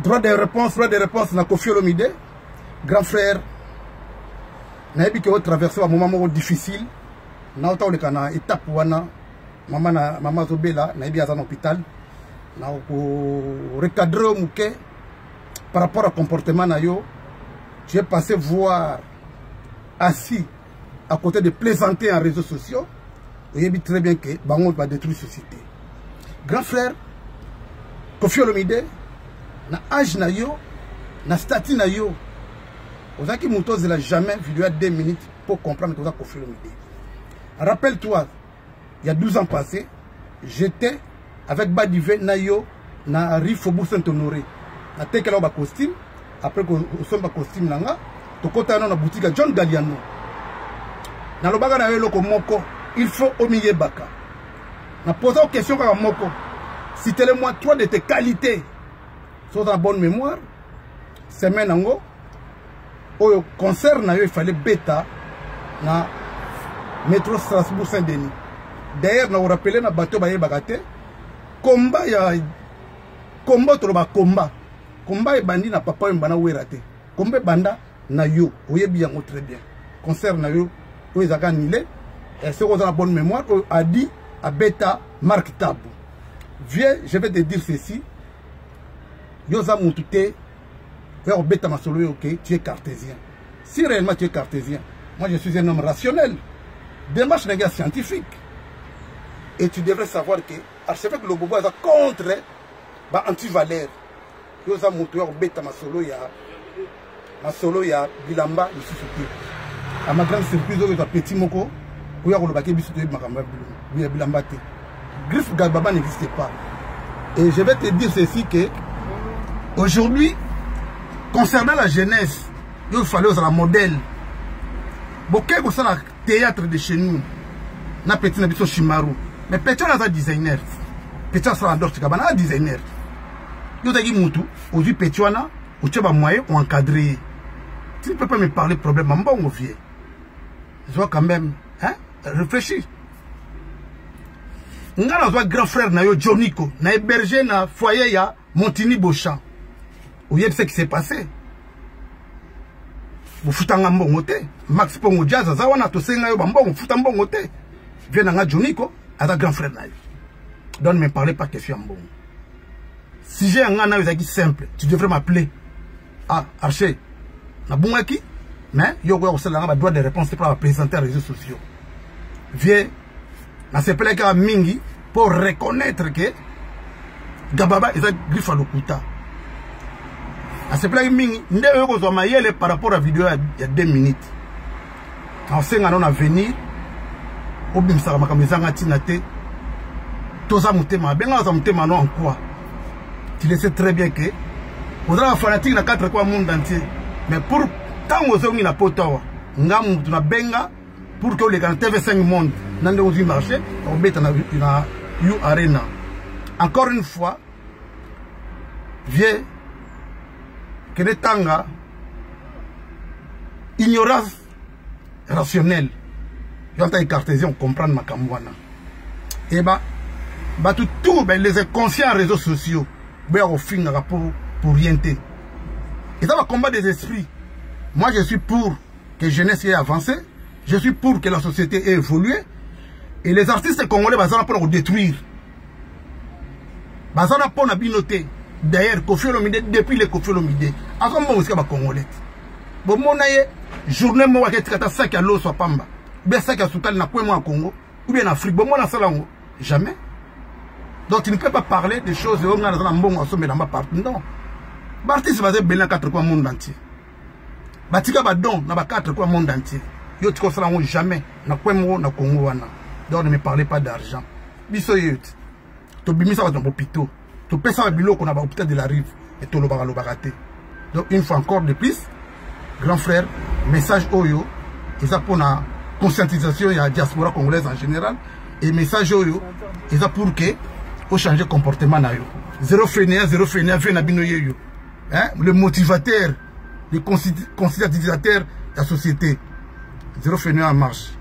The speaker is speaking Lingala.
Droit de réponse, droit de réponse na Koffi Olomide, grand frère. Nayebi ke otraverse ba moment moko difficile. Na ota oleka na étape wana, mama na mama azobela, nayebi aza na hôpital. Na ko recadrer moke par rapport à comportement na yo. Tu es passé voir assis à côté de plaisanter en réseaux sociaux. Oyebi très bien que bango va détruire société. Grand frère Koffi Olomide, na âge na yo, na statut na yo, ozalaki moto ozela jamais vidéo ya 2 minutes pour comprendre que oza Koffi Olomide. Rappelle-toi, il y a 12 ans passés, j'étais avec Badive na yo na rue Faubourg Saint-Honoré. Natekela ba costume, après kosomba costume na nga, tokota na boutique ya John Galliano. Nalobaka na yo eloko moko, il faut omiyebaka. Na posa question kaka moko. Citez-moi trois de tes qualités. Soki oza na bonne mémoire, semaine yango oyo concert na yo il fallait beta na métro Strasbourg Saint-Denis. D'ailleurs na korappeler na bato bayebaka te combat ya combat toloba combat combat ebandi na papa oyo mbana wera te, combat ebanda na yo, oyebi yango très bien. Concert na yo oyo ezalaka annulé, soki oza na bonne mémoire, oyo adi abeta Marc Tabu. Vieux, je vais te dire ceci, yo oza mutu te oya kobeta masolo oyo ke tu es cartésien. Si réellement tu es cartésien, moi je suis un homme rationnel, démarche na ngai scientifique, et tu devrais savoir que archevêque Lobobo aza contre ba anti-valeur. Yo oza moto ya kobeta masolo ya bilamba lisusu te. À ma grande surprise, oyo eza petit moko oyo akolobaki biso toyebi makambo ya bilamba te. Griffe Gababa n'existe pas. Et je vais te dire ceci, que aujourd'hui, concernant la jeunesse, il fallait ozala modèle. Boke kosala théâtre de chez nous na petit na biso Shimaru, mais petit wana aza designer, petit asala Dolce Gabbana, aza designer. Yo ozalaki mutu ozwi petit wana, otie bamoyen, oencadre ye. Tu ne peux pas me parler problème ya mbongo, vieux. Zwa quand même, hein, réfléchis. Nga nazwa grand frère na yo Joniko na héberger na foyer ya Montini Beauchamp. Oyebi ce qui s'est passé, bofutanga mbongo te. Max Pongo Jazz aza wana, tosenga yo bambongo, futa mbongo te. Vieux na nga Joniko aza grand frère na yo, donc ne me parlez pas question ya mbongo. Sujet ya nga na yo ezalaki simple. Tu devrais m'appeler: ah, Archer, nabungaki. Mais yo okoya kosalela nga badroit de réponse te mpona baprésenter réseaux sociaux. Vieux, nasepelaki kaka mingi mpo reconnaître ke Gababa eza griffe ya lokuta. Nasepelaki mingi nde oyo kozwa mayele par rapport à video ya 2 minutes. Naosenga no na venir obimisaka makambo ezanga ntina te. Toza motema abenga aza motema no en quoi? Tu le sais très bien que ozalaka fanatique na quatre coins monde entier, mais pour ntango ozongi na poto awa, nga mutu nabenga pour que oleka na TV5 Monde na ndenge ozwi marché obeta na U Arena. Encore une fois, vieux, kende tanga ignorance rationnelle. Yo ata cartésien, comprendre makambo wana. Eba bato tout ben, les inconscients réseaux sociaux boya kofingaka pour rien te. Eza bacombat des esprits. Moi, je suis pour que jeunesse ait avancé, je suis pour que la société ait évolué, et les artistes congolais baza na mpona kodétruire, baza na mpona bino te. D'ailleurs, Koffi Olomide, depuis le Koffi Olomide aza mbongo esika bacongolais te. Bomona ye journée moko aketika ata saki ya loso ya pamba, bien saki ya sukali na coin moko ya Congo ou bien na Afrique? Bomona asala yango? Jamais. Donc tu ne peux pas parler des choses oyo ngai naza na mbongo asombelamba partout. Non, baartiste baza ebele na quatre coin monde entier, batika badon na ba quatre coin monde entier. Yo tika osala yango jamais na coin moko na Congo wana. Donc ne me parlez pas d'argent. Biso ye te tobimisa bato na bopito, topesaka biloko na bahôpital de la rive e tolobaka lobaka te. Donc une fois encore de plus, grand frère, message oyo eza mpona conscientisation ya diaspora congolaise en général, et message oyo eza pour que ochanger comportement na yo. Zéro fainéant, zéro fainéant. Vieux na bino yeyo, hein? Le motivateur, le conscientisateur de la société, zéro fainéant en marche.